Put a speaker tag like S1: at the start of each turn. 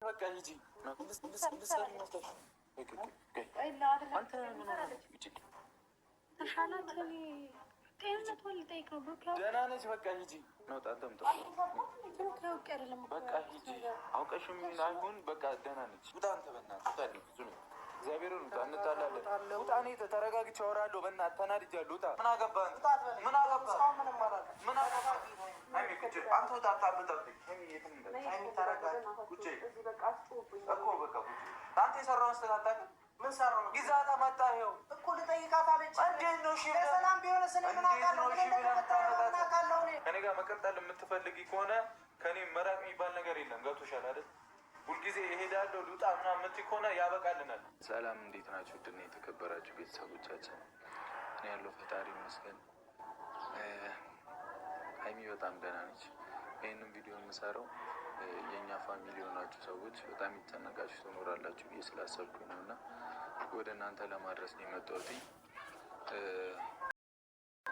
S1: በቃ ሂጂ።
S2: ተሻላት ጤንነቷን ልጠይቅ ነው። ብሩክ
S1: ደህና ነች። በቃ ሂጂ።
S2: ብሩክ አውቄ አይደለም።
S1: በቃ ሂጂ። አውቀሽም አይሁን በቃ ደህና ነች። ውጣ አንተ በእናትህ ውጣ። እግዚአብሔርን ውጣ፣ እንጣላለን። ውጣ፣ እኔ ተረጋግቼ አወራለሁ። በእናትህ ተናድጃለሁ። ውጣ። ምን አገባህ? ምን አገባህ? ምን አገባህ? አንተ ውጣ። ቁጭ እኮ በቃ ቁጭ። አንተ የሰራውን ስህተት አታውቅም።
S3: ምን ሰራው?
S1: ግዛታ መጣ። ይኸው
S3: እኮ ልጠይቃት አለች።
S1: እንዴት ነው? እሺ
S3: ለሰላም ቢሆን ስለ ምን አውቃለሁ? ምን እንደተፈጠረ ምን አውቃለሁ እኔ?
S1: ከኔ ጋር መቀጠል የምትፈልጊ ከሆነ ከኔ መራቅ የሚባል ነገር የለም። ገብቶሻል አይደል? ሁልጊዜ እሄዳለሁ ልውጣ ምናምን የምትይ ከሆነ ያበቃልናል።
S4: ሰላም፣ እንዴት ናችሁ? ድና የተከበራችሁ ቤተሰቦቻችን፣ እኔ ያለው ፈጣሪ ይመስገን። ሀይሚ በጣም ደህና ነች። ይህንን ቪዲዮ የምሰራው የእኛ family የሆናችሁ ሰዎች በጣም ይጨነቃችሁ ትኖራላችሁ ብዬ ስላሰብኩኝ ነው እና ወደ እናንተ ለማድረስ ነው የመጣሁት።